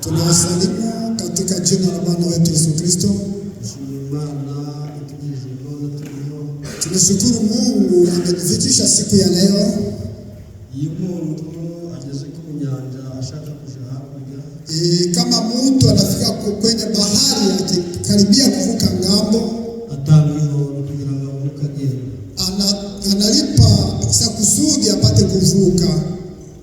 Tunawasalimu katika jina la Bwana wetu Yesu Kristo. Dushima Imana itugejeje none turiho. Tunashukuru Mungu ametufikisha siku ya leo. Iyo umuntu ageze ku nyanja ashaka kuja hakurya, Kama mtu anafika kwenye bahari akikaribia kuvuka ngambo, atanga ihoro kugira ngo avuke agenda. Analipa sa kusudi apate kuvuka,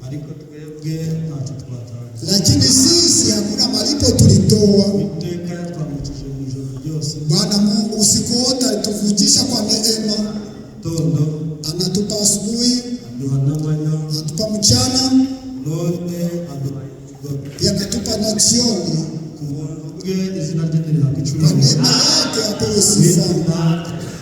Ariko twebwe ntacyo twatanze. Lakini sisi hakuna malipo tulitoa. Uwiteka yatwambukije mu ijoro ryose. Bwana Mungu usiku wote alituvujisha kwa neema, Gitondo, anatupa asubuhi, aduha n'amanywa, anatupa mchana, none aduha nimugoroba. Pia anatupa na jioni. Ku buntu bwe izina rye nirihabwa Kwa icyubahiro. neema yake apewe sifa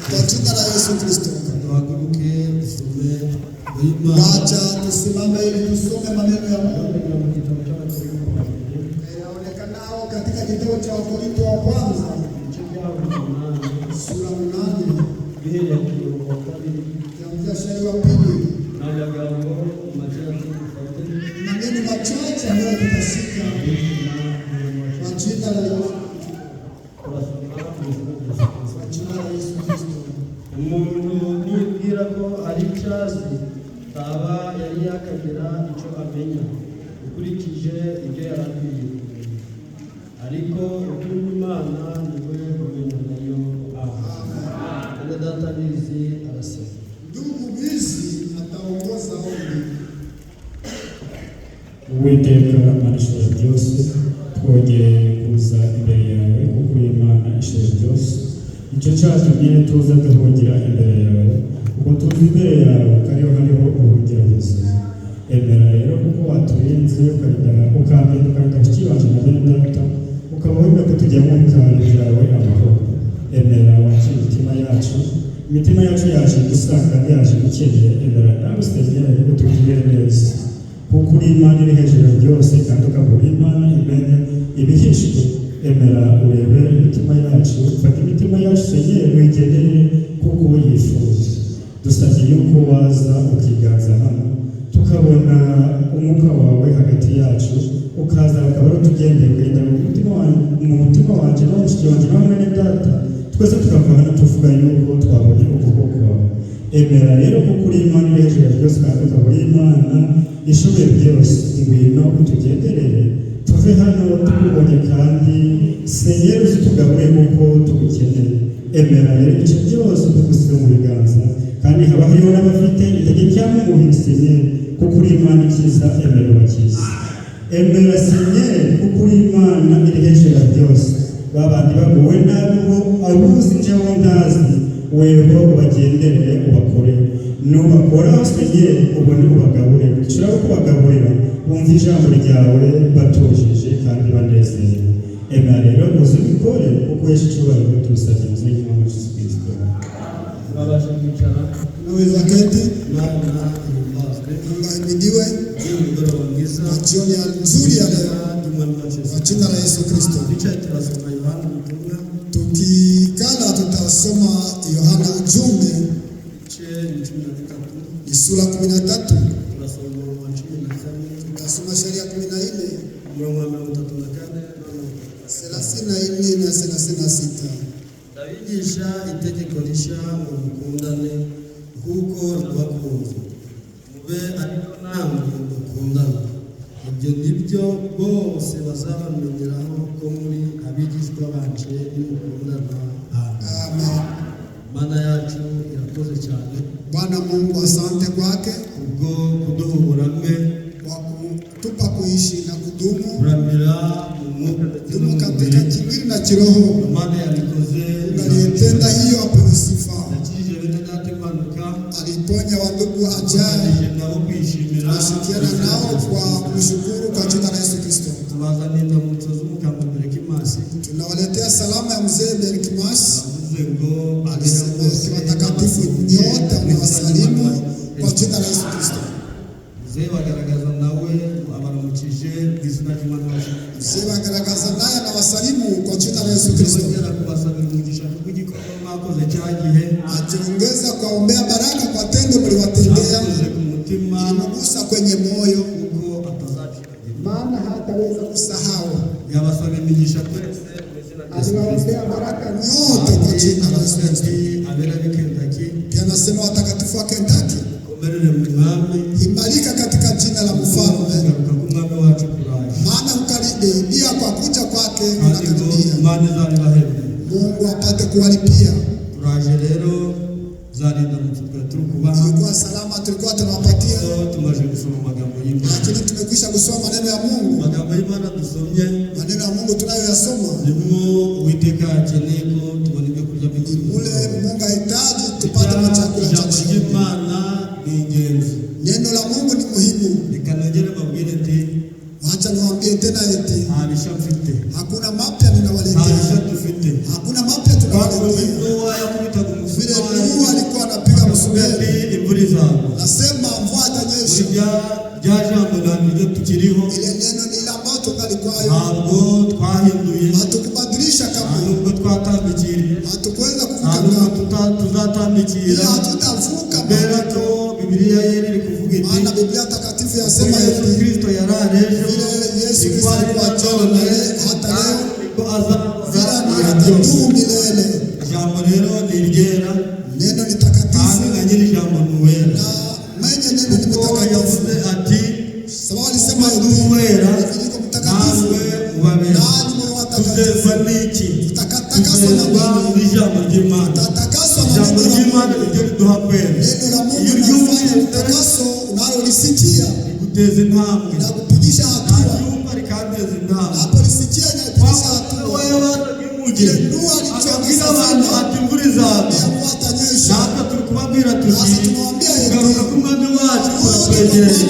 kwa jina la Yesu Kristo. Duhaguruke dusome amagambo y'Imana. Wacha tusimame ili tusome maneno ya Mungu Mu gitabo cy'Abakorinto ba mbere, yaonekanao katika kitabu cha Wakorinto wa kwanza ibice byaho 8, sura 8, duhereye ku murongo wa 2. Tukianzia shairi wa pili. Ni amagambo make dufate. Maneno machache ambayo tutashika kwa jina la Yesu, Turasoma mu izina rya Yesu Kristo. Kwa jina la Yesu Kristo. Umuntu nibwira ko hari icyo azi taba yari yakagira icyo amenya ukurikije ibyo yari akwiriye kumenya, ariko ukunda Imana niwe umenya nayo. Amen. Bene data Bizi arasenga. Ndugu Bizi ataongoza ombi. Uwiteka Mana ishobora byose, twongeye kuza imbere yawe kuko uri Imana ishobora byose. Nicyo cyatumye tuza duhungira imbere yawe, kuko tuzi imbere yawe ko ariho hariho ubuhungiro buzima. Emera rero kuko waturinze, ukarinda, ukandinda, ukarinda bashiki banje na bene data, ukaba wemera ko tujya mu bikari byawe amahoro. Emera wakire imitima yacu, imitima yacu yaje gusanga, yaje gukeneye. Emera nawe usengere utugirire neza, kuko uri Imana iri hejuru ya byose kandi ukaba uri Imana imenya ibihishwe. Emera urebe imitima yacu, fata imitima yacu Senyeri uyigenere kuko uyifuza. Dusabye yuko waza ukiganza hano, tukabona umwuka wawe hagati yacu, ukaza ukaba ari utugendeye, ukagenda mu mutima wanjye no mushiki wanjye no mwene data, twese tukava hano tuvuga yuko twabonye ukuboko kwawe. Emera rero kuko uri Imana iri hejuru ya byose kandi ukaba uri Imana ishoboye byose, ngwino utugenderere, tuve hano tukubonye, kandi Senyeri uzitugabure kuko tugukeneye. Emera rero ibice byose tugusize mu biganza, kandi haba hariho n'abafite intege cyangwa umubiri, Senyeri, kuko uri Imana ikiza, emera ubakize. Emera Senyeri kuko uri Imana iri hejuru ya byose, babandi baguwe nabi bo abuzi njyewe ntazi, weho ubagenderere ubakore, nubakoraho Senyeri ubone ubagaburire, ushobora kubagaburira bumva ijambo ryawe batujije kandi banezerewe. Emera rero uze ubikore kuko uhesha icyubahiro, tubisabye mu izina ry'Umwami Yesu Kristo. Turabasha kwicara. Tunaweza keti. Imana ihimbazwe. Mungu ahimidiwe. Uyu mugoroba mwiza. Na jioni ya nzuri ya leo ry'Umwami wacu Yesu. kwa jina la Yesu Kristo. Twicaye turasoma Yohana ubutumwa, Tukikala tutasoma Yohana ujumbe, ibice ni 13. Ni sura 13. Turasoma umurongo wa 14. Tutasoma shairi ya 14, Umurongo wa 34 na 36. 34 na 36. Ndabigisha itegeko rishya ngo mukundane kuko nabakunze, mube ariko namwe mukundana. Ibyo nibyo bose bazabamenyeraho ko muri abigishwa banje nimukundana. Amen. Amen. Mana yacu irakoze cyane Bwana Mungu, asante kwake kubwo kuduha uburame, kwa kutupa kuishi na kudumu, kuramira mu mwuka ndetse no dumu mu katika mubiri. kimwili na kiroho. Imana yabikoze. Aliyetenda hiyo apewe sifa. Yakijije bene data impanuka. Aliponya wandugu ajali, Tufatanyije nabo kwishimira. tunashirikiana nao kwa kumshukuru kwa jina la Yesu Kristo. Tubazaniye indamutso z'umukambwe Merekimasi. Tunawaletea salamu ya mzee Berkimas. Avuze ngo abera Alisema bose watakatifu nyote anawasalimu kwa jina la Yesu Kristo. Mzee bagaragaza nawe abaramukije mu izina ry'Umwami wacu. Mzee Bagaragaza naye anawasalimu kwa jina la Yesu Kristo. Yongera kubasabira umugisha kuko igikorwa mwakoze cya gihe Akiongeza kuwaombea baraka kwa tendo mliwatendea, cyakoze ku mutima, ilimgusa kwenye moyo, kuko atazacibagirwa. Maana hataweza kusahau. Yabasaba imigisha twese mu izina rya Yesu Kristo. Aliwaombea baraka nyote kwa jina la Yesu Kristo. Ati abera b'i Kentucky, Pia nasema watakatifu wa Kentucky, mukomerere mu mwami, imarika katika jina la mfalme, kugaruka k'umwami wacu kuraje, maana kukaribia kwa kuja kwake kandi ngo kunakaribia. Imana izabibahembe. Mungu apate kuwalipia. Turaje rero zarindamutse twari turi kubaha, Ilikuwa salama tulikuwa tunawapatia, ko tumaze gusoma amagambo y'Imana. lakini tumekwisha kusoma maneno ya Mungu. Amagambo y'Imana dusomye Maneno ya Mungu tunayoyasoma nimwo Uwiteka akeneye ko tubona ibyo kurya ni mule by'ukuri. Mungu ahitaji tupate chakula cha Ijambo jioni. ry'Imana ni ingenzi. Neno la Mungu ni muhimu. Reka nongere mbabwire nti Wacha niwaambie tena eti nta bishya mfite, hakuna mapya nta ninawaletea, bishya dufite. hakuna mapya Twakumva tunawaletea. Nowa yakubitaga Vile umusumari, Nuhu alikuwa anapiga akavuga msumeno, ati imvura izagwa. nasema mvua itanyesha. Burya rya jambo ntabwo iryo tukiriho, Ile neno ni ile ambayo tungalikuwayo, ntabwo twahinduye, hatukubadilisha nta kamwe, nubwo twatambikiriye, hatukuweza nta kuvuka nubwo ngambo, tuzatambikira, ila hatutavuka kubera ko Bibiliya yera iri kuvuga iti maana Biblia takatifu ko yasema Yesu hivi, Kristo yarari ejo, vile Yesu niko Kristo ari alikuwa na jana none, na leo, hata leo niko azahora vile ni ibihe byose. atadumu milele. Ijambo rero ni iryera, Neno ni kandi takatifu na nyiri ijambo ni uwera, na mwenye neno ni kuko mtakatifu, yavuze ati sababu alisema ndi hivi, uwera, niko mtakatifu namwe mubabera. nanyi muwe watakatifu. Tuzezwa n'iki? Tutakatakaswa na Tuzezwa nini? n'ijambo ry'Imana. Tutatakaswa na Ijambo neno la ry'Imana Mungu. niryo riduha kwera. Neno la Mungu Iyo linafanya uryumvise mtakaso unalolisikia riguteza intambwe, na kupigisha hatua. naryumva rikanteza intambwe. Napolisikia inapigisha hatua. Yabazaga Ile Nuhu alichoma akabwira abantu safina ati imvura izagwa. ya mvua itanyesha. Natwe turi kubabwira tuti Nasi tunawaambia eti kugaruka k'umwami wacu kuratwegereye,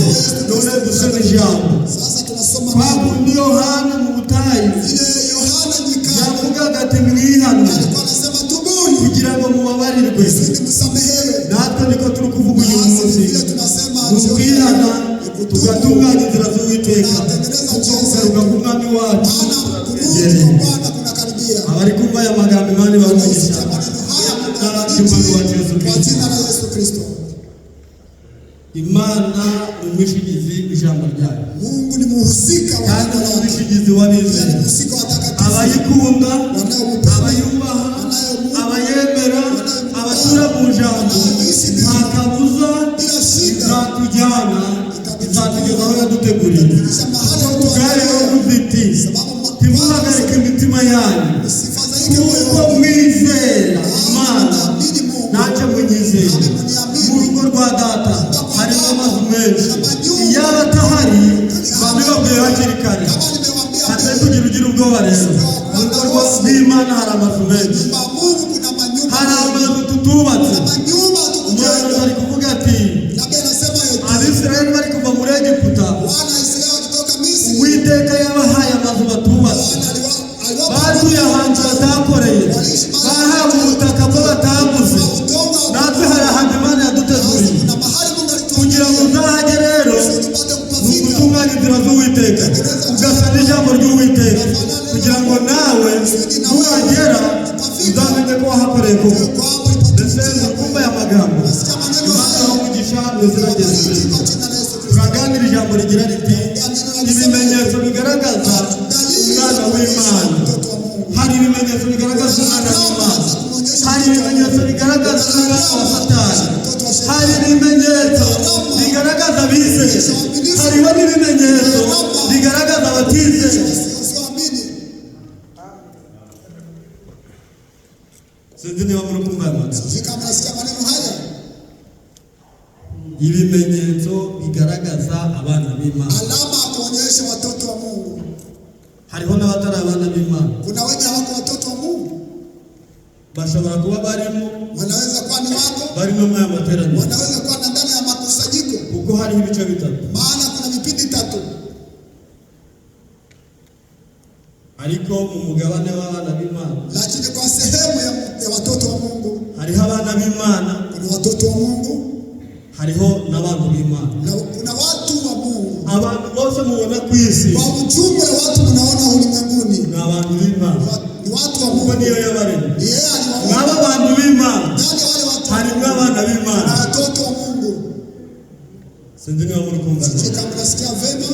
none dusome ijambo. Sasa tunasoma Kwa neno. kundi Yohana mu butayu Vile Yohana nyikani yavugaga ati mwihane alikuwa anasema tubuni kugira ngo mubabarirwe. kusudi msamehewe. Natwe niko turi kuvuga uyu Nasi munsi, vile tunasema ni jioni ukwihana ni kutubu, tugatunganya inzira z'Uwiteka, tunatengeneza kuko njia kugaruka zetu, k'umwami wacu maana kurudi kuratwegereye. kwa Bwana kunakaribia. Abari kumva aya magambo Imana ibahe umugisha. Wanaosikia maneno haya Mungu Ry'umwami wacu Yesu awabariki kwa Kristo. jina la Yesu Kristo. Imana ni umwishingizi w'ijambo ryayo, Mungu ni muhusika wa kandi neno ni lake, umwishingizi pia ni w'abizera, muhusika wa watakatifu abayikunda, wanaomupenda, abayubaha, abayemera, abatura mu jambo, nta kabuza bila shida izatujyana, izatugeza aho yaduteguriye. kufikisha mahali Ubwayo alituandalia, yavuze iti sababu ntimuhagarike imitima yanyu, usifadhaike kuko moyoni, mwizera Imana naamini Mungu, ntacyo munyizeye. nami muniamini. Mu rugo rwa data harimo amazu menshi, iyaba atahari babibabwiye hakiri kare. Kama nimewaambia Hatari mbele, kugira ugira ubwoba rero, mu rugo rw'Imana hari amazu menshi, nyumba ya Mungu kuna manyumba hari mengi, amazu tutubatse. kuna manyumba Umuhanuzi hatukujenga. ari kuvuga ati Nabii anasema eti Abisirayeli bari kuva muri Egiputa, wana wa Israeli wakitoka Misri, Uwiteka yabahaye amazu batubatse, Bwana aliwapa batuye ahantu batakoreye, bahawe ubutaka bwo bataguze. udongo Natwe hari ahantu Imana Sasa yaduteguriye kuna mahali Mungu kugira ngo alituandalia uzahage rero kusudi tupate ni kupafika. ugutunganya inzira z'Uwiteka, ugasa n'ijambo ry'Uwiteka, kugira ngo nawe nuhagera uzamenye ko wahakoreye koko. Kwamba Ndetse ulipatumikia. mukumva aya magambo, Nasikia maneno Imana haya ibahe umugisha mu izina rya Yesu Wabariki Kristo. kwa jina la Yesu Kristo. Turaganira ijambo rigira riti ibimenyetso bigaragaza Dalili za umwana kuonyesha w'Imana. mtoto wa Mungu. Hari ibimenyetso bigaragaza umwana w'Imana, hari ibimenyetso bigaragaza umwana wa Satani, hari ibimenyetso bigaragaza abizeye, hariho n'ibimenyetso bigaragaza abatizeye. Usioamini. Sinzi niba muri kumva aya magambo. Sijui kama nasikia maneno haya. Ibimenyetso bigaragaza abana b'Imana, Alama ya kuonyesha watoto wa Mungu. hariho n'abatari abana b'Imana, Kuna wenye hawako watoto wa Mungu, bashobora kuba barimo wanaweza kuwa ni wako, barimo muri aya materaniro, wanaweza kuwa na ndani ya makusanyiko, kuko hariho ibice bitatu. maana kuna vipindi tatu. Ariko mu mugabane w'abana b'Imana Lakini kwa sehemu ya watoto wa Mungu hariho abana b'Imana, kuna watoto wa Mungu hariho n'abantu b'Imana. na kuna watu wa Mungu. Abantu bose mubona ku isi Kwa ujumla watu mnaona ulimwenguni ni abantu b'Imana, ni watu wa kuko Mungu, niyo yabaremye. ni yeye aliwaumba. N'aba bantu b'Imana Ndani ya wale watu harimo abana b'Imana. na watoto wa Mungu. Sinzi niba muri kumva Sijui neza. kama nasikia vema.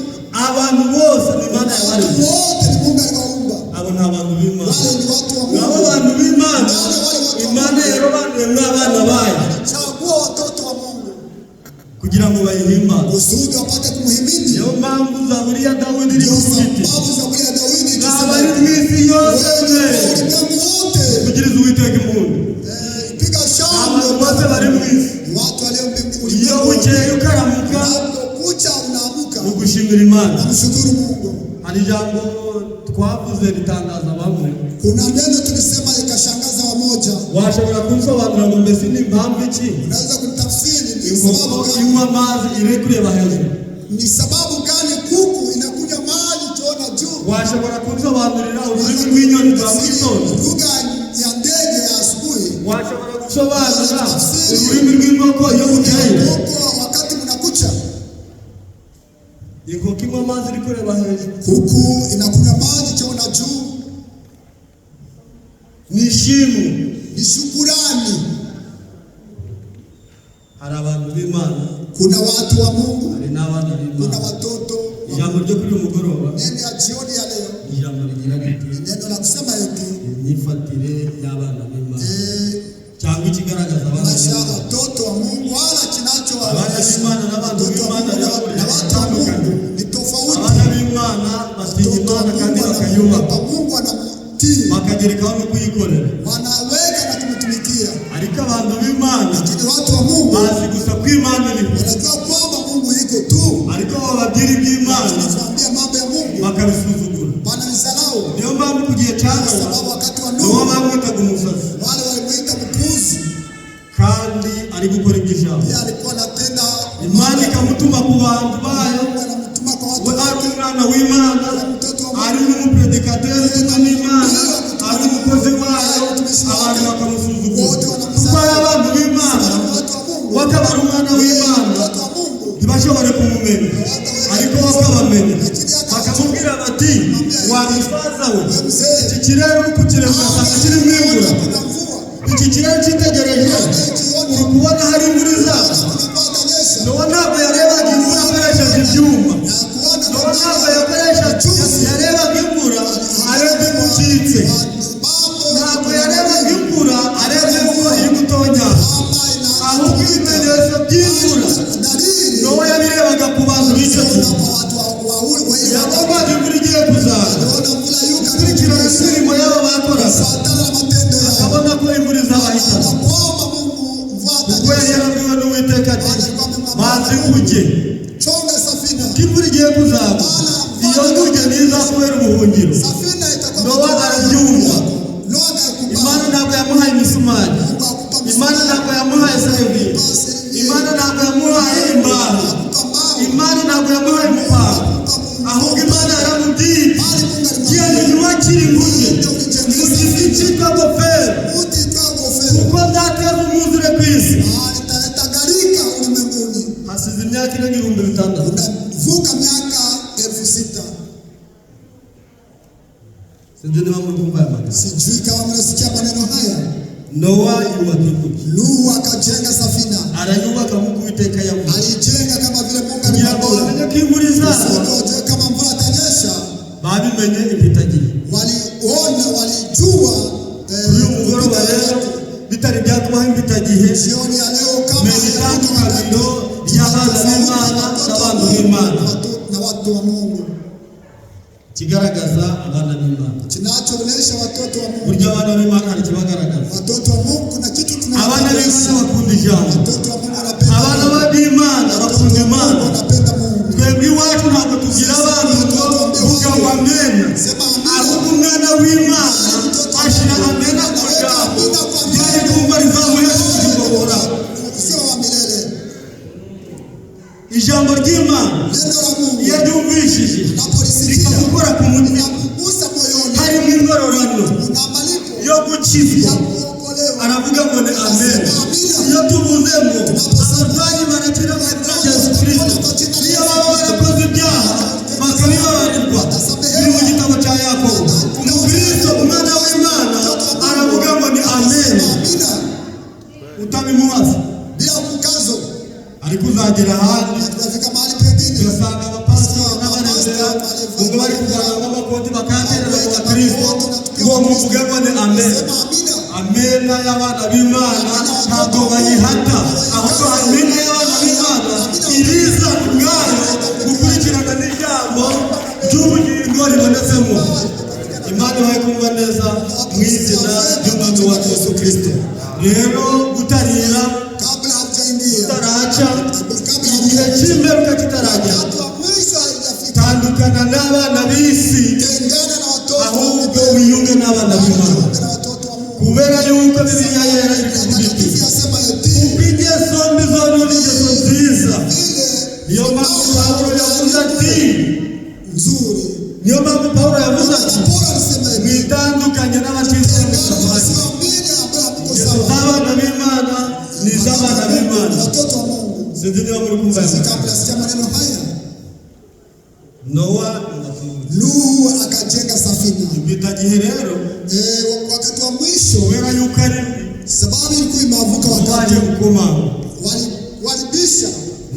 Abantu bose ni Imana Watu yabaremye. wote ni Mungu aliwaumba. Abo ni abantu b'Imana. Wale ni watu wa Nabo Mungu. bantu b'Imana, Imana yarobanuye mw'abana bayo Chagua watoto wa Mungu kugira ngo bayihimbaze. Kusudi wapate kumhimidi. Niyo mpamvu Zaburi ya Dawidi iri Ndio kuvuga iti sababu Zaburi ya Daudi naba ari ikisema mu isi yose wewe ulimwengu wote kugiriza Uwiteka impundu. Piga shangwe. Abantu bose bari mu isi, Watu walio mbinguni, iyo bukeye ukaramuka, unapokucha unaamuka ni ugushimira Imana. namshukuru Mungu. Hari ijambo twavuze ritangaza bamwe. Kuna neno tulisema likashangaza wamoja. Washobora kunsobanurira ngo mbese ni impamvu iki Unaweza kunitafsiri ni inkoko sababu gani? inywa amazi iri kureba hejuru? Ni sababu gani kuku inakunywa maji tuona juu? Washobora kunsobanurira ururimi rw'inyoni rwa mu gitondo? Lugha ya ndege ya asubuhi. Washobora gusobanura ururimi rw'inkoko iyo bukeye? Kuku wakati mnakucha, Inkoko inywa amazi iri kureba hejuru. Kuku inakunywa maji tuona juu. Ni ishimwe. Ni shukurani. Hari abantu b'Imana, Kuna watu wa Mungu, hari n'abana kuna b'Imana. Watoto wa Ijambo ryo kuri uyu mugoroba Neno ya jioni ya leo ni ijambo rigira riti ni neno la kusema eti imyifatire y'abana b'Imana cyangwa ikigaragaza abana maisha ya b'Imana. Watoto wa Mungu wala Abana kinachowaonyesha b'Imana n'abantu watoto wa b'Imana Mungu na watu wa Mungu ni tofauti. Abana b'Imana batinya Watoto wa Imana kandi Mungu bakayubaha, wanamuogopa Mungu, wanamtii, bakagerekaho no kuyikorera. Wanaweka na kumtumikia. Ariko abantu b'Imana Lakini watu wa Mungu bazi gusa ko Imana iriho, wanajua kwamba Mungu yuko tu, ariko bababwira iby'Imana tunawaambia mambo ya Mungu bakabisuzugura. Wanaisahau. Niyo mpamvu ku gihe cya Kwa Nowa, sababu wakati wa Nowa Nuhu bamwitaga umusazi wale walimuita mpuzi, kandi ari gukora ibyo ishaka. Yeye alikuwa anatenda. Imana ikamutuma ku bantu bayo. Mungu anamtuma kwa watu We ari wake, umwana w'Imana, mtoto wa Mungu, ari n'umupredikateri utumwa n'Imana, ari umukozi wayo, abantu bakamusuzugura kuko ari abantu b'Imana. Watu wa Mungu, We akaba ari umwana w'Imana, mtoto wa Mungu, ntibashobore kumumenya, ariko bakabamenya bakamubwira bati wa musaza we, iki kirere uri kukireba ugasanga kirimo imvura, kuna mvua, iki kirere cyitegereje uri kubona hari imvura izaza. kuna mvua itanyesha. Nowa ntabwo yarebaga imvura akoresheje ibyuma. Na kuona Nowa ntabwo yakoresha yarebaga imvura arebye gucitse. Mambo Ntabwo yarebaga imvura arebye ko iri gutonyanga, ama ahubwo ibimenyetso by'imvura dalili Nowa yabirebaga ku bantu b'icyo gihe. kwa watu wa ile Yabonaga imvura igiye kuzaza, waliona mvula yuka ikurikirana imirimo yabo bakoraga, kufuatana na matendo yao, akabona ko imvura izabahitana, na kwamba Mungu mvua kuko yari atanyesha. yarabwiwe n'Uwiteka ati banza inkuge, Chonga safina, ko imvura igiye kuzagwa, iyo nkuge niyo izakubera ubuhungiro. Safina itakuwa Nowa arabyumva. Noa akakubali. Imana ntabwo yamuhaye imisumari, Mungu akupa Imana ntabwo yamuhaye serivisi, Imana ntabwo yamuhaye imbaho, akupa mbao, Imana ntabwo yamuhaye umupanga, ahubwo Imana yaramubwiye iti bali Mungu alimwambia genda yubakire inkuge mu giti cyitwa goferi, uti itwaa goferi, kuko nzateza umwuzure ku isi. Ah, nitaleta gharika ulimwenguni. Hasize imyaka irenga 6000. Unavuka miaka 6000. Sinzi niba muri kumva aya magambo. Sijui kama mnasikia maneno haya. Nowa yubaka inkuge, Nuhu akajenga safina, arayubaka nk'uko Uwiteka yavuze, alijenga kama vile Mungu kugira ngo alimwambia. bamenye ko imvura izaza. Kusudi kama mvua atanyesha, Babimenye impitagihe. Waliona, walijua Kuri uyu mugoroba rero bitari byakubaho impitagihe, jioni ya leo kama menya itandukaniro ry'abana b'Imana n'abantu b'Imana. Na watu wa Mungu, Kigaragaza abana b'Imana, kinachoonyesha watoto wa Mungu. Burya abana b'Imana hari ikibagaragaza. Watoto wa Mungu kuna kitu Abana b'Imana tunawaonyesha. bakunda ijambo. Watoto wa Mungu wanapenda Abana b'Imana bakunda Imana. Wanapenda Mungu. Twebwe iwacu ntabwo tugira abantu ngo vuga ngo amena, Sema amina. Ahubwo umwana w'Imana ashyira amena ku jambo ryari kumva rizamuhesha ubugingo buhoraho. Uzima wa milele. Ijambo ry'Imana Neno la Mungu iyo ryumvishije unapolisikia rikagukora ku mutima, linakugusa moyoni, harimo ingororano kuna malipo yo gukizwa, ya kuokolewa. Aravuga ngo ni amen. Iyo tuvuze ngo abarwayi barakira mu izina rya Yesu Kirisito, iyo baba barakoze ibyaha bakabibabarirwa, biri mu gitabo cya Yakobo, umukristo umwana w'Imana aravuga ngo ni amen, Amina utabimubaza. Bila mkazo. Ariko uzagera ahandi Na tunafika mahali pengine ugasanga abapasitori n'abarevera Ubwo bari kugaragara nk'amakoti bakayaterera mu bakristo ngo muvuge ngo ni amen. Sema amina. Amena y'abana b'Imana ntabwo bayihata, ahubwo amena y'abana b'Imana iriza ubwayo gukurikirana n'ijambo ry'ubugingo ribonetsemo. Imana ibahe kumva neza mu izina ry'Umwami wacu Yesu Kristo. Rero gutarira Kabla haujaingia, tutaraca, igihe cy'imperuka kitaragera, wakati wa mwisho haijafika, tandukana n'abana b'isi, tengana na watoto wa ahubwo Mungu, wiyunge n'abana b'Imana, jiunge na watoto wa Mungu. Kubera yuko Bibiliya yera ikuvuga iti Takatifu yasema eti kuko ingeso mbi zonona ingeso nziza. ile Niyo mpamvu Pawulo yavuze ati nzuri. Niyo mpamvu Pawulo yavuze ati Paulo alisema hivi, mwitandukanye n'abakristo tengana na musamari. wasioamini ambao hamko Ingeso sawa. z'abana b'Imana ni iz'abana b'Imana. Watoto wa Mungu. Sinzi niba muri kumva aya Sisi magambo. kabla sikia maneno haya, Nowa Nuhu akajenga safina. Impitagihe rero, Wakati wa mwisho, kubera yuko ari mbi, sababu ilikuwa imeavuka wakati waje gukomanga. Walibisha.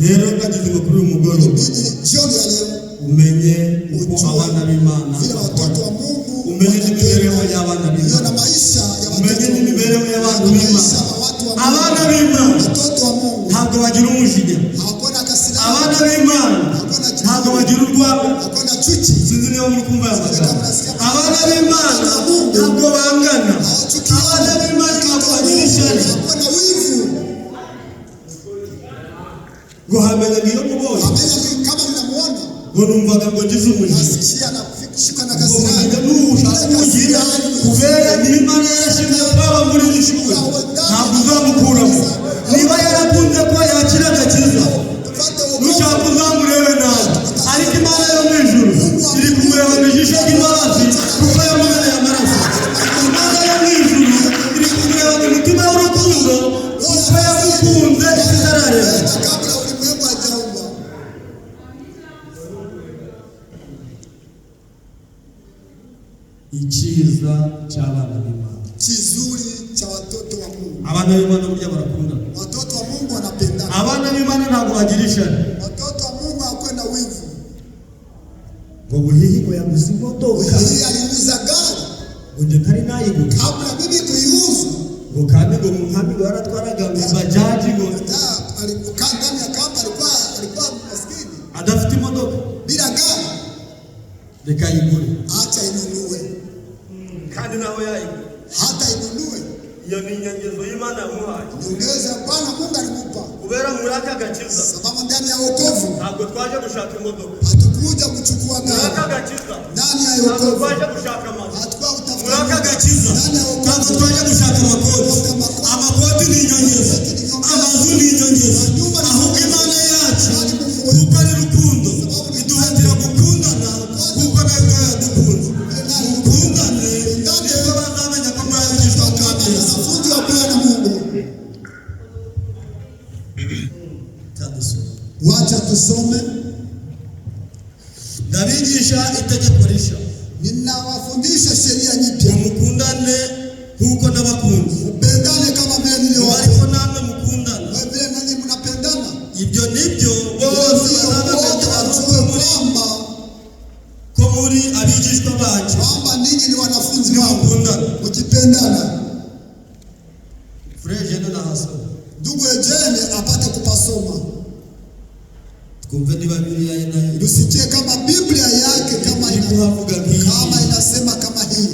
Rero ndagize ngo kuri uyu mugoroba Bidi jioni ya leo umenye uko abana b'Imana vile bakora, watoto wa Mungu umenye n'imibereho wanatenda, y'abana hiyo na b'Imana, maisha ya umenye watoto wa Mungu, n'imibereho y'abantu na b'Imana. maisha ya watu wa Mungu. Abana b'Imana Watoto wa Mungu ntabwo bagira umujinya. hawakuwa na kasirani, Abana b'Imana hawakuwa na ntabwo kiburi, bagira urwabo. hawakuwa na chuki, Sinzi niba muri kumva aya magambo. Abana b'Imana ntabwo bangana. hawachukiani. Abana b'Imana ntabwo Watoto wa bagira Mungu ishyari. hawakuwa na wivu. Ngo hamenya ngo iyo mubonye, Amenya kama ninamuona ngo numvaga ngo ngize umujinya. nasikia na kushika na Ngo kasirani. umujinya nuwushaka kuwugira, kubera niba Imana yarashinze kwaba muri iri shuri, ntabwo uzamukuramo. Niba yarakunze ko yakira agakiza, Tupate wokovu. nushaka uzamurebe nabi, ariko Imana yo mu ijuru iri kumurebana ijisho ry'imbabazi, kuko yamubereye amaraso. Imana yo mu ijuru iri kumurebana umutima w'urukundo, kuko yagukunze isi itararemwa. Hata kabla ulimwengu hajaumbwa. Icyiza cy'abana b'Imana. Kizuri cha watoto wa Mungu. Abana b'Imana burya barakundana. Watoto wa Mungu wanapendana. Abana b'Imana ntabwo bagira ishyari. Watoto wa Mungu hawakuwa na wivu. Ngo buhihi ngo yaguze imodoka, Yeye aliuza gari ngo njye ntari nayigura, kabla mimi kuiuza. Ngo kandi ngo mu nkambi ngo yaratwaraga ngo bajaji, ngo Alikaa ndani ya kambi, alikuwa maskini adafite imodoka, bila gari, reka yigure. Acha inunue, Kandi naho yayigura, hata inunue. Iyo ni inyangezo y'Imana yamuhaye. Nyongeza Bwana Mungu alimupa, Kubera muri aka gakiza, sababu ndani ya wokovu ntabwo twaje gushaka imodoka. hatukuja kuchukua Muri aka gari. gakiza, Ndani ya ntabwo wokovu twaje gushaka amazu. hatukuwa Muri aka kutafuta gakiza, ndani ya ntabwo wokovu twaje gushaka amakoti. Amakoti ni inyongezo, amazu ni inyongezo, ahubwo Imana yacu, kuko ari rukundo, iduhatira gukundana, kuko nayo ubwayo yadukunze. Mukundane, nibwo bazamenya ko muri abigishwa b'Umwami Yesu. Wanafunzi wa Bwana Mungu. Wacha tusome. Ndabigisha itegeko rishya, Ninawafundisha sheria nyipya, ngo mukundane nk'uko nabakunze, mpendane kama vile ngo nilivyowapenda, ariko namwe mukundane. Kwa vile nanyi mnapendana. Ibyo nibyo bose Ndio wote bazabamenyera wajue kwamba ko muri abigishwa banjye, kwamba ninyi ni wanafunzi wangu nimukundane. mkipendana. Frère na hasoma. Ndugu Ejene apate kupasoma, Twumve niba Bibiliya ye nayo tusikie kama Biblia yake kama iri ina, kuhavuga nk'iyi. kama inasema kama hii.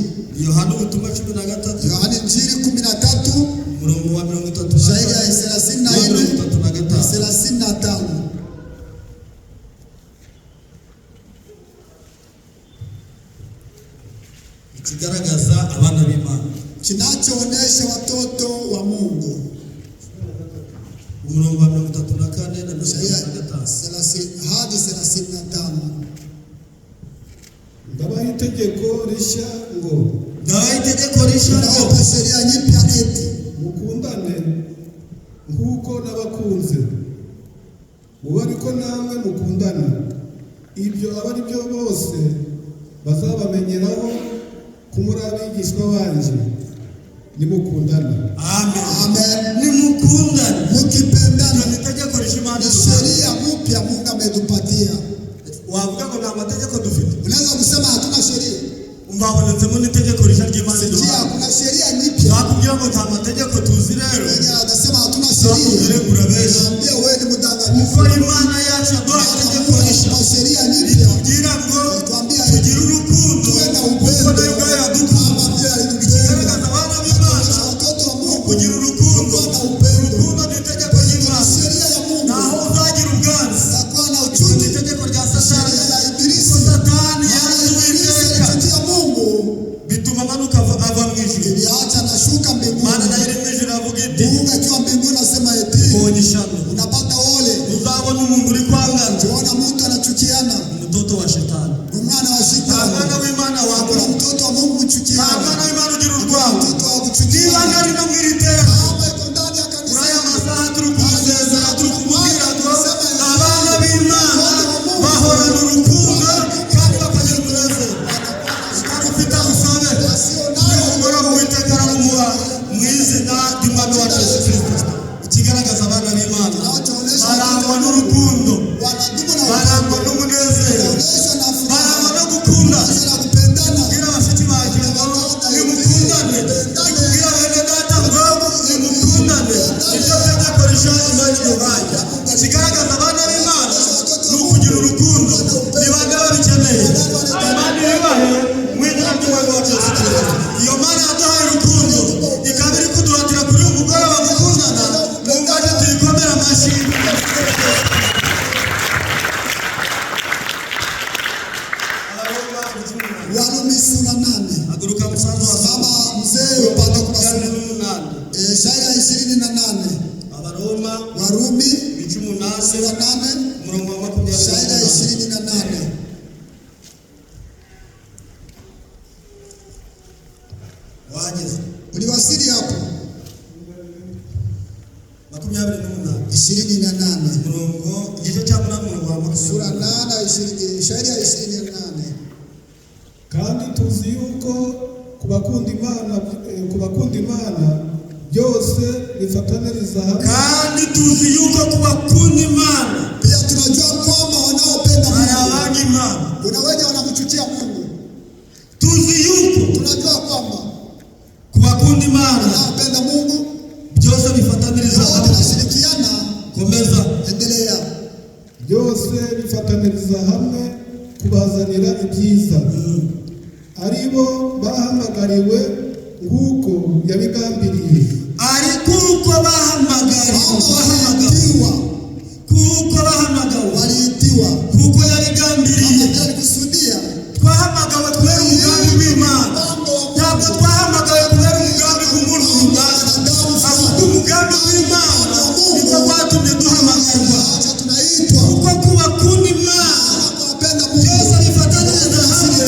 Yohana ubutumwa 13, Yohana Injili 13 umurongo wa 30 shairi ya 34 35. 35. Ikigaragaza abana b'Imana. Kinachoonesha watoto wa Mungu. Umurongo wa 34 na Shairi ya 35. 30 hadi 35. Ndabaha itegeko rishya ngo Ndabaha itegeko rishya ngo Nawapa sheria nyipya eti mukundane nk'uko nabakunze, mube ariko namwe mukundana. Ibyo aba ari byo bose bazabamenyeraho ko muri abigishwa banjye, nimukundana. Amen. Amen. Nimukundane. Mukipendana Ni itegeko rishya Imana ni iduhaye. sheria mpya Mungu ametupatia. Wavuga ngo ngo nta mategeko dufite. Unaweza kusema hatuna sheria. Umva, habonetsemo n'itegeko rishya ry'Imana Sikia, iduhaye. kuna sheria nyipya. Nakubwira ngo nta mategeko tuzi rero, Wenye atasema hatuna nakubwire sheria, ngo urabeshya, naambia wewe ni mdanganyifu. kuko Imana yacu yaduhaye itegeko rishya Kuna sheria nyipya ritubwira ngo tuambia tugire urukundo tuwe na kuko upendo nayo ubwayo iradukunda. kama vile alitupenda. Ikigaragaza abana b'Imana Watoto wa Mungu kugira urukundo. kuwa na upendo. Urukundo ni itegeko ry'Imana. Sheria ya Mungu Naho uzagira ubwanzi, takuwa na iryo ni uchuki, itegeko rya Satani, sheria ya Ibilisi. kuko Satani Maana yanze Ibilisi Uwiteka, alichukia Mungu, bituma amanuka ava mu ijuru. iliacha anashuka Imana mbinguni. nayo iri mu ijuru iravuga iti: Mungu akiwa mbinguni anasema eti "Ubonye ishyano." unapata ole. Uzabona umuntu uri kwangana, Tuona mtu anachukiana, umutoto wa shetani. ni mwana wa Nta shetani. mwana w'Imana Hakuna wangana, mtoto wa Mungu nta kuchukiana, mwana w'Imana ugira urwango. mtoto wa Niba kuchukiana. ntari no mu iri teraniro, Kama iko ndani ya muri kanisa, aya masaha turi kumusezera, turi kumubwira ngo abana b'Imana bahorana urukundo kandi bakagira umunezero. Kandi ufite usabe n'umugoroba, Uwiteka ararumuha mu izina ry'Umwami wacu Yesu Kirisito. Ikigaragaza abana b'Imana, barangwa n'urukundo, wanadumu na barangwa n'umunezero, wanaonyesha na furaha, barangwa no gukunda. na kupendana. Kubwira bashiki banjye ngo nimukundane, nikubwira bene data ngo nimukundane, niryo tegeko rishya Imana iduhaye. Ikigaragaza abana b'Imana ni ukugira urukundo. Ni bande babikeneye? Imana ibibahe mu izina ry'Umwami wacu Yesu Kirisito. Iyo Mana yaduhaye urukundo ikaba iri kuduhatira kuri uyu mugoroba gukundana, mumfashe tuyikomere amashyi. Abaroma 18. Warumi sura 8. Haguruka musaza wa Mama mzee upande kwa 28. Shairi ya 28. Abaroma Warumi 8, sura 8 umurongo wa 28. shairi ya 28. Wahageze? Uliwasili hapo? 28. 28. Umurongo, igice cya 8, umurongo wa Sura 28. 8 shairi ya 28. Kandi tuzi yuko ku bakunda Imana byose bifataniriza hamwe. Kandi tuzi yuko ku bakunda Imana, Pia tunajua kwamba wanaopenda hari Mungu, abanga Imana. kuna wenye wanamchukia Mungu. Tuzi yuko Tunajua kwamba ku bakunda Imana wanaopenda Mungu byose bifataniriza wote hamwe. tunashirikiana. Komeza. Endelea. Byose bifataniriza hamwe kubazanira ibyiza, ari bo bahamagariwe nk'uko yabigambiriye. Ariko uko bahamagariwe, Kwamba bahamagawe, waliitiwa, kuko bahamagawe, waliitiwa kuko yabigambiriye. kama alikusudia. Twahamagawe kubera umugambi w'Imana. Mpango wa Mungu. Ntabwo twahamagawe kubera umugambi w'umuntu runaka, ahubwo umugambi w'Imana niko kwatumye duhamagarwa. Acha tunaitwa Kuko kubakunda Imana kuwapenda Mungu, byose bifataniriza hamwe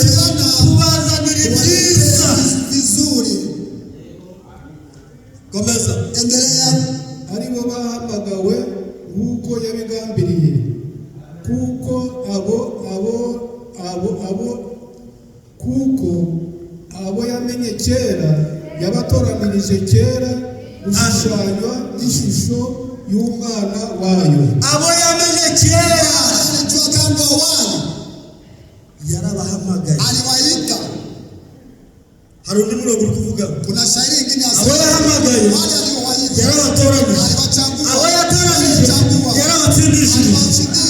kubazanira ibyiza. vizuri. Komeza. Endelea. Ari bo bahamagawe nk'uko yabigambiriye, kuko abo kuko abo yamenye kera yabatoranirije kera gushushanywa n'ishusho y'Umwana wayo. Abo yamenye kera, Alijua tangu awali, yarabahamagaye. Aliwaita. Hari undi murongo uri kuvuga. Kuna shairi ingine Abo yasema yahamagaye, wale aliowaita, yarabatoranije. aliwachagua, Abo yatoranije, aliwachagua, yarabatsindishije.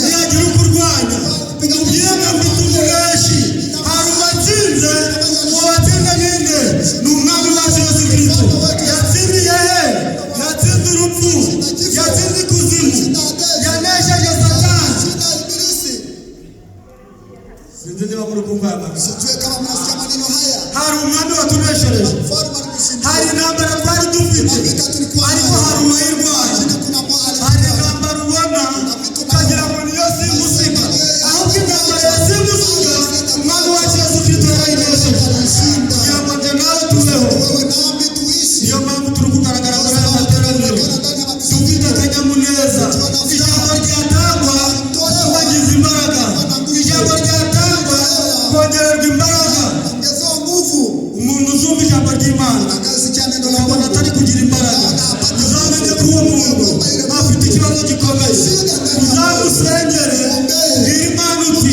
Niyagira ukurwanya, umubwire ngo mfite umubeshi. Hari uwatsinze. Uwo watsinze ninde? Ni Umwami wacu Yesu Kirisito. Yatsindiye he? Yatsinze urupfu, yatsinze ikuzimu, yanesheje Satani. Shinda Ibilisi. Sinzi niba muri kumva aya magambo. Sijue kama mnasikia maneno haya. Hari umwami watuneshereje. Mfalme alikushinda. Hari intambara twari dufite, Vita tulikuwa ariko nayo. hari uwayirwaye. Lakini kuna mwali. Hari intambara ubona ukagira ngo niyo simusiga, ahubwo intambara ya simusiga Umwami wacu Yesu Kirisito yarayinesheje Alishinda. kugira ngo njye nawe tubeho. Wewe nami tuishi. Niyo mpamvu turi kugaragara muri aya materaniro Tunaonekana ndani ya makusanyiko. dufite akanyamuneza. Ijambo ryatangwa, tubagize imbaraga. Ijambo ryatangwa, kongererwa imbaraga. Ongezewa nguvu. Umuntu uzumva ijambo ry'Imana Atakayesikia neno la ukabona Mungu atari kugira imbaraga, uzamenye ko uwo muntu afite ikibazo gikomeye. Uzamusengere, bwira Imana uti: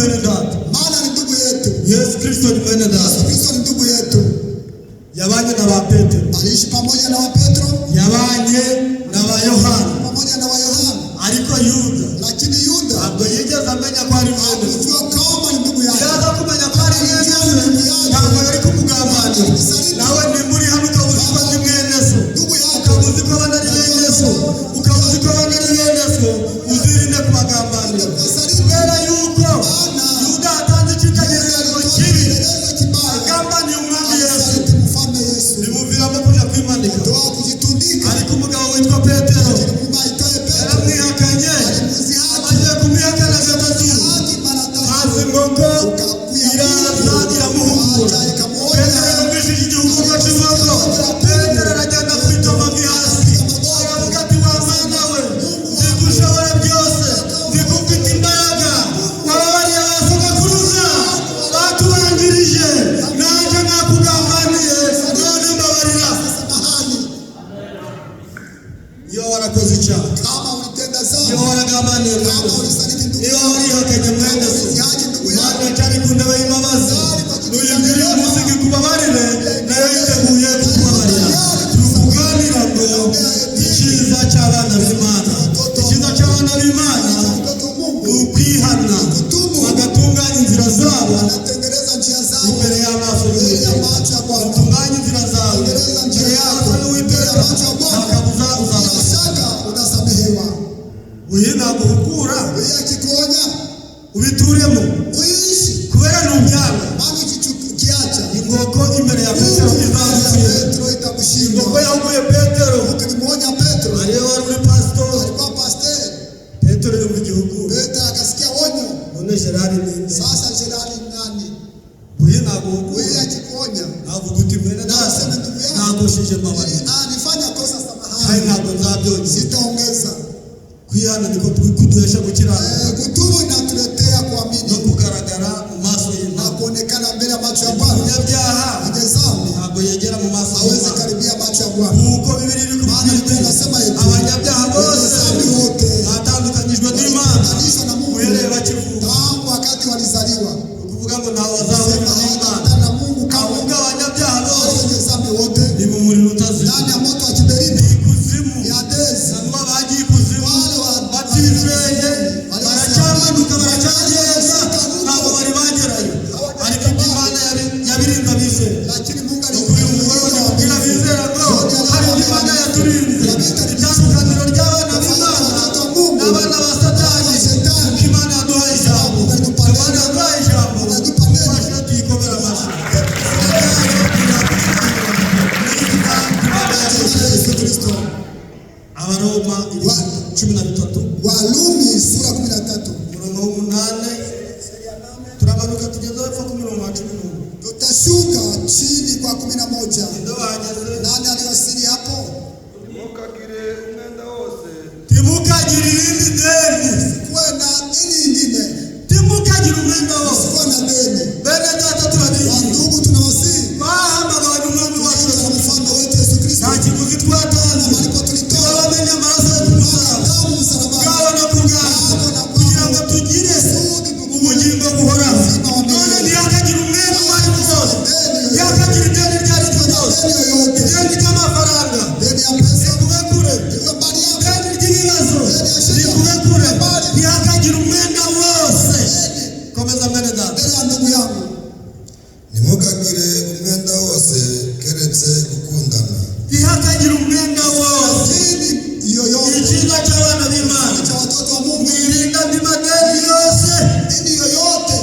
mwene data. Maana ni ndugu yetu. Yesu Kristo ni mwene Yesu data. Kristo ni ndugu yetu. Yabanye na ba Petero, Aliishi pamoja na Wapetro, yabanye na ba Yohana, pamoja na Wayohana, ariko Yuda lakini Yuda ntabwo yigeze amenya ko ari mwene se. hakujua kama ni ndugu yake. Yaza kumenya ko ari mwene se, ntabwo yari kumugambanira. Nawe nimba uri hano ukaba uzi ko ari mwene so, Ndugu yako ukaba uzi ko abana ari bene so, ukaba uzi ko abana ari bene so, uzirinde kubagambanira, kubera yuko Yuda atanze icyitegererezo kibi, kielelezo kibaya, agambaniye umwami Yesu, alisaliti mfalme Yesu, bimuviramo kuja kwimanika. toa kujitundika. Ariko umugabo witwa Petero Mume aitwaye Petro yaramwihakanye, alimudhihaki amaze kumwihakana gatatu, haki mara tatu, haza inkoko iraza iramuhungura. Petero yumvishije igihungurwa cy'inkoko, Petero aragenda kwitoma hasi, aravuga ati: "Wa Mana we, nzi ko ushobora byose, nzi ko ufite imbaraga, wababariye ba sogokuruza batubanjirije, nanjye nakugambaniye, none mbabarira." Samahani Iyo warakoze icyaha, kama ulitenda iyo dhambi, waragambaniye kama mwene so, ulisaliti ndugu iyo yako, warihakanye mwene so, ulidhihaki ndugu yako, Imana cyari ku ntebe y'imbabazi, nuyibwire uyu munsi ngo ikubabarire, nayo yiteguye kukubabarira. Turi kuganira ngo icyiza cy'abana b'Imana, icyiza cy'abana b'Imana mtoto wa Mungu ni ukwihana, bagatunganya inzira zabo anatengeneza njia zao imbere y'amaso mbele ya y'Uwiteka. macho ya Bwana. Utunganye inzira zawe imbere y'amaso y'Uwiteka, nta kabuza Bila uzababarira. shaka utasamehewa. Uyu naguhugura, Yeye akikuonya ubituremo, uishi, kubera ntubyanga. maana ukiacha Inkoko imbere ya Petero mbele ya izagutsinda. Petro itakushinda. Inkoko yahuguye Petero, Tulimuonya Petro, ariyo wari uri pasitori. alikuwa pastor. Petero yumva igihugura. Petro akasikia onyo. None Gerard ninde? Sasa Gerard ni nani? Uyu naguhugura, Yeye akikuonya navuga uti: "Mwene data, Nasema ndugu yangu, nagosheje, mbabarira, ah, nifanya kosa, kandi samahani, ntabwo nzabyongera." sitaongeza. Kwihana niko kuduhesha gukiranuka Eh, kutubu inatuletea no kuamini kugaragara mu maso na y'Imana. kuonekana mbele ya macho ya Bwana. Umunyabyaha Mwenye dhambi ntabwo yegera mu maso hawezi y'Imana, karibia macho ya Bwana. kuko Bibiliya iri Maana kubwira Biblia iti inasema hivi, abanyabyaha bose wenye dhambi wote batandukanyijwe n'Imana walipatanishwa na Mungu uhereye bakivuka. tangu wakati walizaliwa. Ni ukuvuga ngo ntawe bazahurira Sema n'Imana, hawatakutana na Mungu kamwe. ahubwo abanyabyaha bose Wenye dhambi wote ni mu muriro utazima, ndani ya moto wa kiberiti ikuzimu. ya Hades. Hanyuma bagiye ikuzimu batizeye, baracyamanuka, baracyagenda, ntabwo bari bagerayo, ariko ibyo Imana yabirinze abizera. Lakini Mungu Nuko uyu mugoroba ndikubwira abizera ngo hari ibyo Imana yaturinze, itandukaniro ry'abana b'Imana n'abana ba Satani, kuko Imana yaduhaye ijambo. Imana yaduhaye ijambo, dufashe tuyikomere amashyi. Yesu Kristo. Abaroma ibice 13, Warumi sura 13 umurongo w'umunani, turamanuka tugeze hepfo ku murongo wa 11. Tutashuka chini kwa 11. Ninde wahageze? Nani aliwasili hapo? Ntimukagire umwenda wose, Ntimukagire irindi deni. Kuwe na deni ingine, Ntimukagire umwenda wose. kuwa na deni. Bene data, turabizi, Wandugu, tunawasihi bahamagawe n'umwami wacu kwa mfalme wetu Yesu Kristo, nta kiguzi twatanze, malipo tulitoa twabamenye amaraso yo ku musaraba, damu msalabani, bwabo no ku bwacu, kugira ngo tugire ubugingo buhoraho. None ntihakagire umwenda uwo ari wo wose, ntihakagire ideni iryo ari ryo ryose, deni yoyote, ideni ry'amafaranga deni ya pesa rikube kure, iliyo mbali yako, ideni ry'ibibazo rikube kure, ntihakagire umwenda wose. Komeza mwene data. mbele ya ndugu yangu. Ntimukagire umwenda wose keretse gukundana, Ntihakagire umwenda wose. Deni yoyote Icyiza cy'abana b'Imana, cha watoto wa Mungu, mwirinda andi madeni yose deni yoyote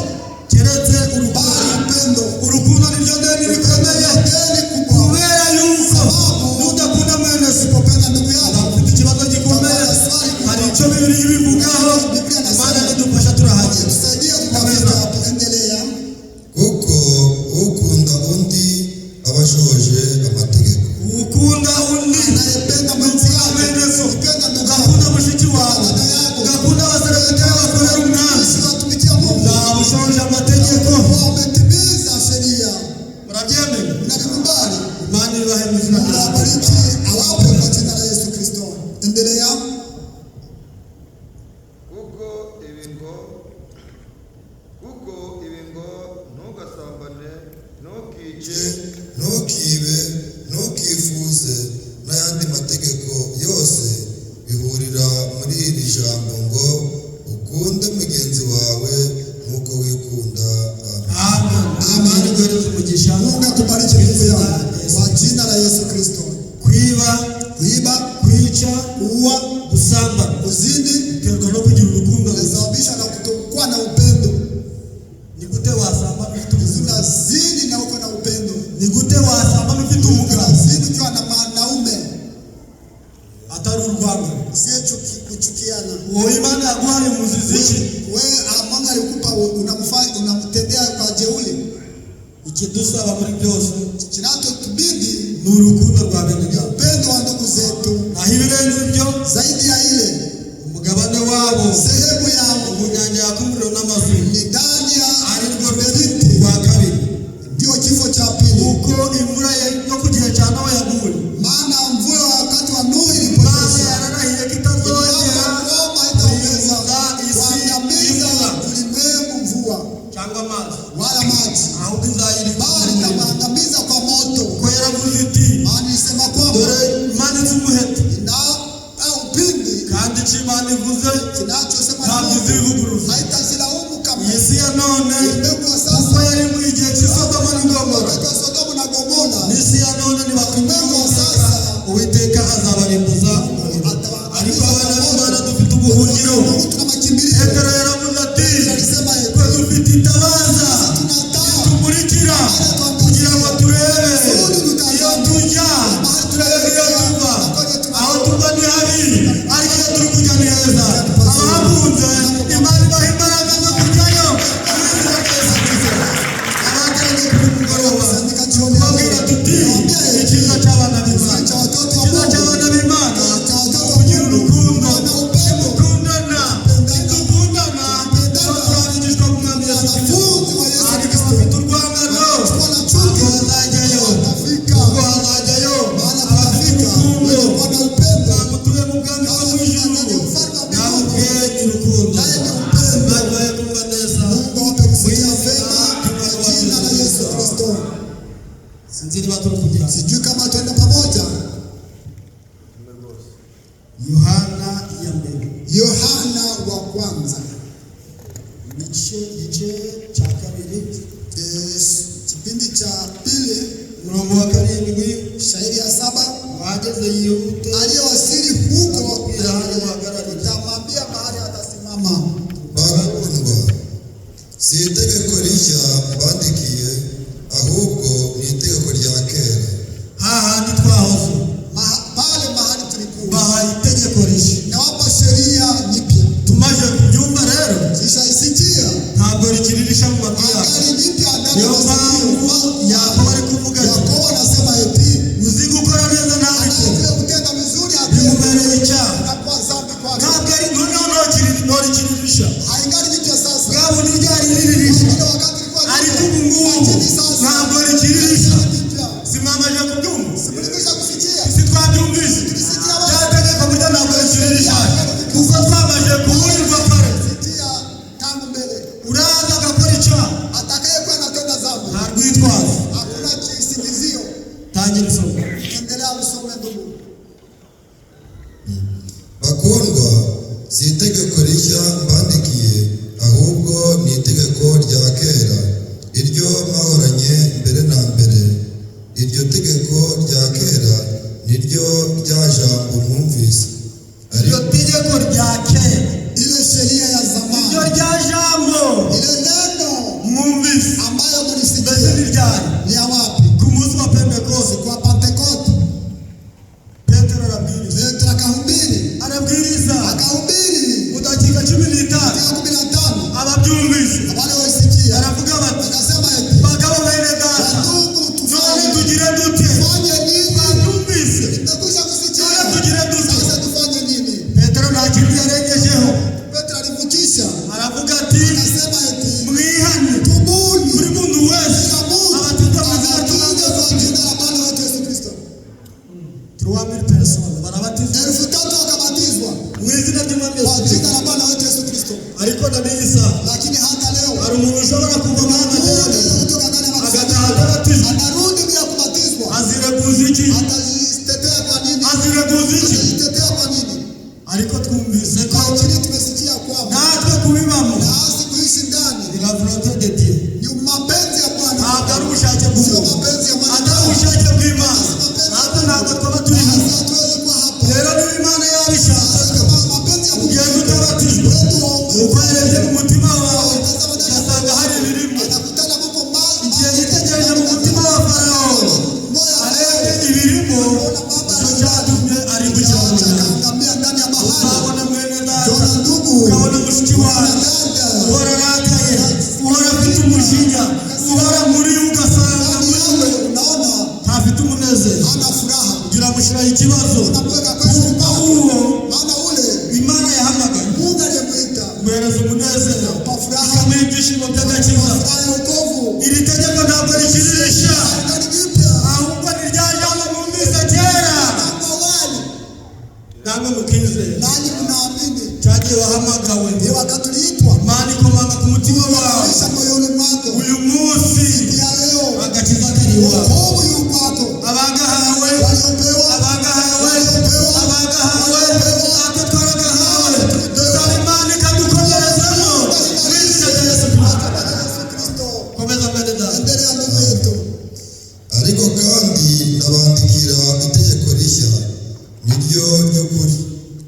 keretse urukundo. bali upendo. Urukundo niryo deni rikomeye, Deni kubwa, kubera yuko nudakunda mwene so, usipopenda ndugu yako, ufite ikibazo gikomeye. Hari icyo Bibiliya ibivugaho, Imana nidufasha turahagera. tusaidia tutafika hapo. Endelea. Kuko ukunda undi aba ashohoje amategeko. Ukunda undi, Anayependa mwenzi yake, mwene so, ukipenda ndugu yako, ugakunda mushiki wawe, ugakunda abaserebiteri bakorera umwami, watumikia Mungu, uzaba ushohoje amategeko. kwa umetimiza sheria. Murabyemeye? Mnalikubali? Imana ibahe mu izina Mungu rya Yesu. awabariki, awape kwa jina la Yesu Kristo. Endelea. Kuko ibi ngo, kuko Ntukice, ntukibe, ntukifuze n'ayandi mategeko yose bihurira muri iri jambo ngo ukunde mugenzi wawe nk'uko wikunda. Amen. Amen. Imana iguhereze umugisha. Mungu akubariki ndugu yangu kwa jina la Yesu Kristo. Kwiba, Kuiba, kwica, kuua, gusambana kuzini biterwa no kugira urukundo gusa. inasababisha na kutokuwa na upendo. Ni gute wasambana ufite ubuzima? Unazini na uko na upendo. Ni gute wasambana ufite umugabo Unazini ukiwa na mwanaume atari urwangano? usiye kuchukiana. Uwo Imana yaguhaye umuzizi iki? Wewe Mungu alikupa unamfanya unamtendea kwa jeuri. Ikidusaba muri byose Kinachotubidi ni urukundo rwa bene ni data. upendo wa ndugu zetu. Naho ibirenze ibyo, Zaidi ya ile, umugabane wabo sehemu yao mu nyanja yaka umuriro n'amazuku, ni ndani ya ari rwo kiberiti, rwa kabiri. ndio kifo cha pili. Kuko imvura yo ku gihe cya Nowa yaguye, Maana mvua wakati wa Nuhu Imana iliponyesha, yararahiye ko itazongera kwamba haitaweza kurimbuza isi kuangamiza y'imvura ulimwengu mvua cyangwa amazi, wala maji, ahubwo izayirinda bali umuriro. itawaangamiza kwa moto. Kuko yaravuze iti: Maana ilisema kwamba "Dore imanitse umuheto," na upinde kandi icyo Imana ivuze kinachosema na ntabwo Mungu izivuguruza. haitazilaumu kamwe. Iyi si ya none, Ulimwengu wa kuko sasa, yari mu gihe cy'i Sodoma n'Gomora, wakati wa Sodomu na Gomora, n'isi ya none nibakumva Uwiteka, Uwiteka azabarimbuza umuriro. Ariko abana b'Imana dufite ubuhungiro. Mungu tuna makimbilio. Petero yaravuze ati: Alisema eti, "Twe dufite itabaza tuna taa tumurikira kugira ngo turebe iyo tujya, turebe iyo tuva. Aho tuva ni habi, ariko iyo turi kujya ni heza." Abahakunze Imana ibaha imbaraga zo kujyayo mu izina rya Yesu Kristo. Abateraniye kuri uyu mugoroba, tubabwira tuti: icyiza cy'abana b'Imana, cha watoto wa icyiza Mungu, cy'abana b'Imana cha watoto wa kugira Mungu, urukundo, na upendo, dukundana, nidukundana tuba turi abigishwa b'Umwami Yesu Kristo. wanafunzi wa Yesu Ariko Kristo. abafite urwangano Kuwa na ntabwo chuki bazajyayo, watafika, ubwo hazajyayo maana abafite tutafika urukundo. wenye kuwa na upendo, Ntabwo tuye mu bwami bwo mu ijuru, nawe ubwe ni urukundo. naye ni upendo. Imana ibahe kumva neza. Mungu awape kusikia vema kwa jina la Yesu Kristo. Sinzi niba turi kujyana. Sijui kama tuenda pamoja. Yohana ya mbere, Yohana wa kwanza igice cya kabiri, kipindi cha pili umurongo wa 7, shairi ya 7, wageze yihute aliyewasili huko akubwira aho uhagararira. utamwambia mahali atasimama. Bakundwa, si itegeko rishya mbandikiye, ahubwo ni itegeko rya kera Hahandi twahoze, Pale mahali tulikuwa, bahaye itegeko rishya. nawapa sheria nyipya. Tumaze kubyumva rero, Kishaisikia ntabwo rikiririsha mu matwi yacu. angali nyipya ndani Niyo ya mpamvu masikio. Yakobo ari kuvuga ati: Yakobo anasema eti "Uzi gukora neza ntabikore, anayejua kutenda vizuri atende, bimubereye icyaha." inakuwa dhambi kwake. Ntabwo ari noneho ntorikiririsha, Haingali nyipya sasa, bwa bundi ryari riririsha, ile wakati ilikuwa ariko nyipya, ubu ngubu lakini sasa ntabwo rikiririsha. nyipya. Simwamaze kubyumva? Mlikwisha kusikia, Si twabyumvise? tulisikia Rya wapi? tegeko burya ntabwo rikiririsha, kuko twamaze kuburirwa kare. Sikia tangu mbele, Uraza agakora icyaha, atakayekuwa anatenda dhambi nta rwitwazo. hakuna kisingizio. Tangira usome. Endelea usome ndugu. Bakundwa, si itegeko rishya mbandikiye, ahubwo ni itegeko rya kera iryo mwahoranye mbere na mbere. Iryo tegeko rya kera ni ryo rya jambo mwumvise. Iryo Ariko tegeko rya kera, Ile sheria ya iryo zamani, rya jambo ile neno mwumvise, ambayo mbese mlisikia ni ryari? ni ya wapi? Ku munsi wa Pentekoste, Kwa Pentekoste Petero arabwiriza, Petro akahubiri, arabwiriza akahubiri mu dakika 15, dakika 15, ababyumvise wale walisikia baravuga bati: wakasema eti, "Bagabo bene data, ndugu, none tufanye tugire dute?" tufanye nini? Babyumvise, Tumekwisha kusikia, none tugire dute? sasa tufanye nini? Petero nta kintu yarengejeho, Petro alivukisha aravuga ati: akasema eti, "Mwihane tubuni, buri muntu wese kila mtu abatizwa mu izina ry'Umwami abatizwe Yesu kwa Kristo." jina la Bwana wetu Yesu Kristo. 3000 personnes barabatizwa 3000 wakabatizwa mu izina ry'Umwami Yesu kwa Kristo. jina la Bwana wetu Yesu Kristo. Ariko na n'iyi saha Lakini hata leo hari umuntu ushobora kuva muri mtu amateraniro kutoka ndani ya agataha makusanyiko atabatijwe. anarudi Uhora muri we, ugasanga Ndani muri we yake unaona ntafite umunezero. hana furaha. Ugira amushyiraho ikibazo, Unamweka kwenye kuko mpaka. uwo Maana ule Imana yahamagaye Mungu aliyemwita guhereza umunezero, kwa furaha, ikamuha ibyishimo by'agakiza. furaha ya wokovu. Iri tegeko ntabwo rikiri rishya, Ni jipya ahubwo ni rya jambo mwumvise kera tangu awali, namwe mukizera. nanyi mnaamini. Cyagiye wahamagawe, Ni wakati uliitwa, Imana ikomanga ku mutima wawe. kisha moyoni mwako Uyu munsi siku ya leo agakiza kari iwawe. wokovu yu kwako. Abagahawe, Waliopewa, abagahawe, abagahawe, natwe twaragahawe. Dusaba Imana ikadukomerezamo mu izina rya Yesu Kristo. Bwana Yesu Kristo. Komeza mwene data. Endelea ndugu yetu. Ariko kandi ndabandikira itegeko rishya, niryo ry'ukuri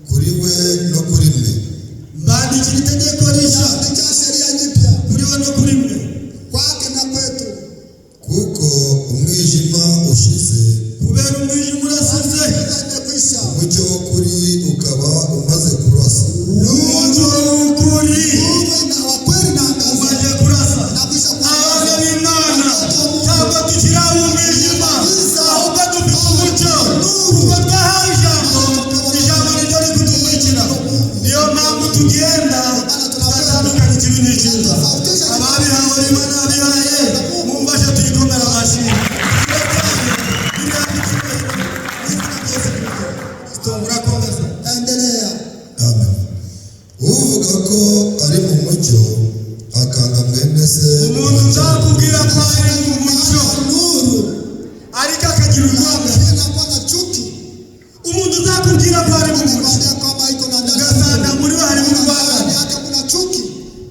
kuri we no kuri mwe. Mbandikira itegeko rishya Naandikia sheria nyipya kuri we no kuri mwe, kwake na kwetu, Kuko umwijima ushize, kubera umwijima urasize, giza imekwisha, umucyo w'ukuri ukaba umaze kurasa. umucyo w'ukuri nuru na wa kweli naangaza umaze kurasa. nakwisha Abana kuangaza. b'Imana ntabwo tukiri ab'umwijima, ahubwo dufite umucyo, kuko twahawe ijambo. Ijambo niryo riri kutumurikira, niyo mpamvu tugenda tugatandukanya ikibi n'icyiza. Ababihawe Imana yabihaye, mumfashe tuyikomere amashyi. Murakomeza. Endelea. Amen. Uvuga ko ari mu mucyo akanga mwene se, Umuntu uzakubwira ko ari mu mucyo Nuru ariko akagira urwango, anakuwa na chuki, umuntu uzakubwira ko ari mu mucyo anakuambia kwamba iko na ndani ugasanga muri we harimo urwango, ndani yake kuna chuki,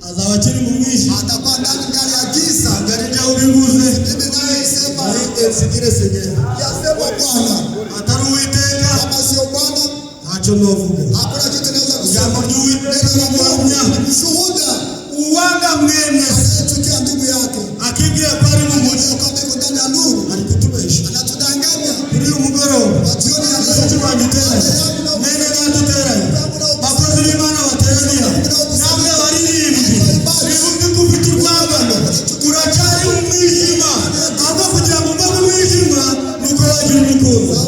azaba akiri mu mwijima. atakuwa ndani ndani ya giza. Ntabwo ari njyewe ubivuze, Mimi nayesema ari Elsidire Senyeri, yasema Bwana, atari Uwiteka kama sio Bwana ntacyo novuga. hakuna kitu naweza Ijambo kusema. ry'Uwiteka Neno la Mungu ni ni mshuhuda, uwanga mwene se anayechukia ndugu yake akibwira ko ari mu mucyo anaye kwamba iko ndani ya nuru, ari kutubesha. anatudanganya. Kuri uyu mugoroba Wa jioni ya mushiki leo wanjye uteranye, mwene data uteranye, bakozi b'Imana bateraniye, namwe abaririmbyi, niba ko ufite urwangano uracyari mu mwijima. Ahubwo kugira ngo uve mu mwijima ni uko wagira urukundo.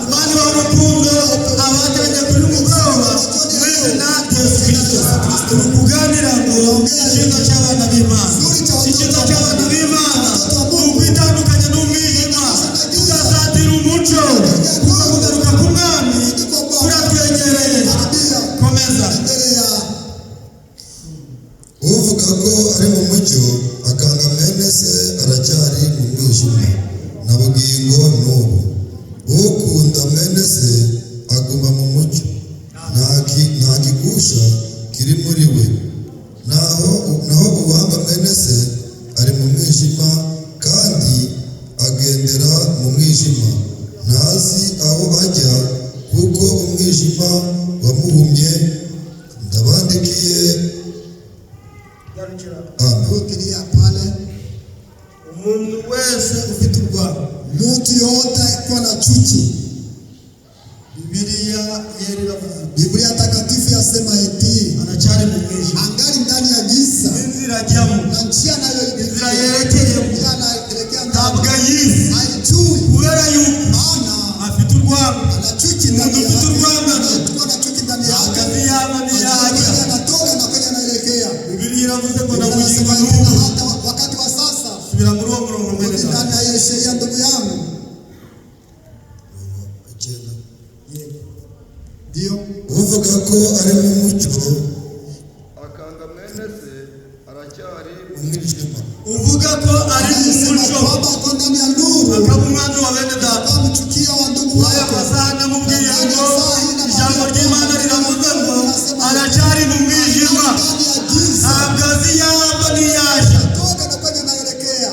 Imana ibaha urukundo abateranye kuri uyu mugoroba mu izina rya Yesu Kristo. Turi kuganira ngo icyiza cy'abana b'Imana, icyiza cy'abana b'Imana ni ukwitandukanya n'umwijima tugasatira umucyo, kuko kugaruka k'umwami kuratwegereye. karibia. Komeza. Endelea. Uvuga ko ari mu mucyo akanga mwene se aracyari mu mwijima na bugingo n'ubu. Ukunda mwene se aguma mu mucyo, nta kigusha kiri muri we. Naho uwanga mwene se ari mu mwijima kandi agendera mu mwijima, ntazi aho ajya kuko umwijima wamuhumye. Ndabandikiye. Amen. Rudilia pale. Umuntu wese ufite urwango, Mtu yoyote akiwa na chuki, Bibiliya yera iravuze iti, Biblia takatifu yasema eti aracyari mu mwijima, angali ndani ya giza inzira ajyamo, na njia nayo inzira yerekeyemo njia anaelekea ntabwo ndani ayizi, haijui, kubera yuko maana afite urwango. ana chuki ndani Umuntu ufite yake. urwangano Alikuwa na chuki ndani ntabwo yake, azi yaba n'iyo ajya. kwenye anatoka na kwenye anaelekea. Bibiliya iravuze ngo na Biblia bugingo inasema hivi, n'ubu. na hata wakati wa sasa Subira muri uwo murongo mwene rudi data. ndani ya hiyo sheria, ndugu yangu. Icyenda. Ndio Uvuga ko ari mu mucyo akanga mwene se aracyari mu mu mwijima, Uvuga ko ari mu anayesema mucyo kwamba ako ndani ya nuru, akaba umwanzi wa bene data, akamchukia wa ndugu aya wake, masaha namubwiye ngo ijambo ry'Imana riravuze ngo aracyari mu mwijima, ndani ya giza, ntabwo azi yaba n'iyo ajya. toka na kwenye anaelekea.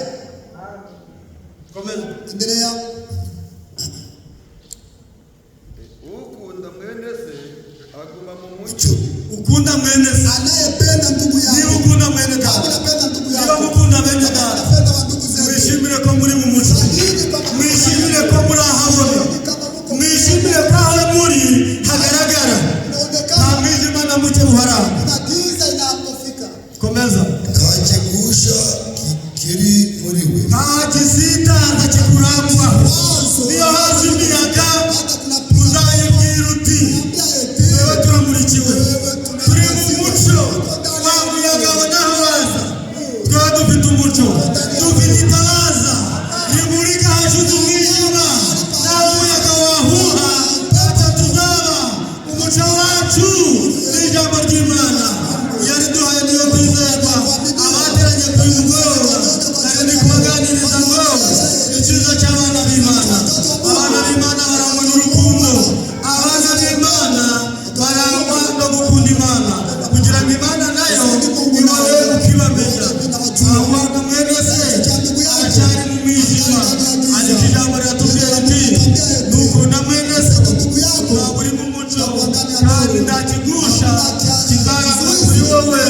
Komeza. Endelea. Ukunda mwene se aguma mu mucyo mucyo Ukunda mwene se, Anayependa ndugu niba yake, ukunda mwene kama data, unapenda ndugu niba yako, mukunda bene data, unapenda wa ndugu zetu, mwishimire ko muri mu mucyo, lakini kama mwishimire ko muri ahabona, kama mko mwishimire ko aho muri hagaragara, nta unaonekana mwijima na muke buharanga. kuna giza inapofika. Komeza. Nta kigusha kiri mucyo. Dufite itabaza rimurika ahashize umwijima, naho umuyaga wahuha ntacyo tuzaba. Umucyo wacu ni ijambo ry'Imana yariduhaye, niyo kwizerwa. Abateranye kuri uyu mugoroba, nari ndi kubaganiriza ngo icyiza cy'abana b'Imana: abana b'Imana barangwa n'urukundo, abana b'Imana barangwa no gukunda Imana, kugira ngo Imana nayo ibone ukibamenya. Ahubwo mwene se aracyari mu mwijima, ariko ijambo riratubwira riti: "Nukunda mwene se ntabwo uri mu mucyo, kandi nta kigusha kizarangwa kuri wowe."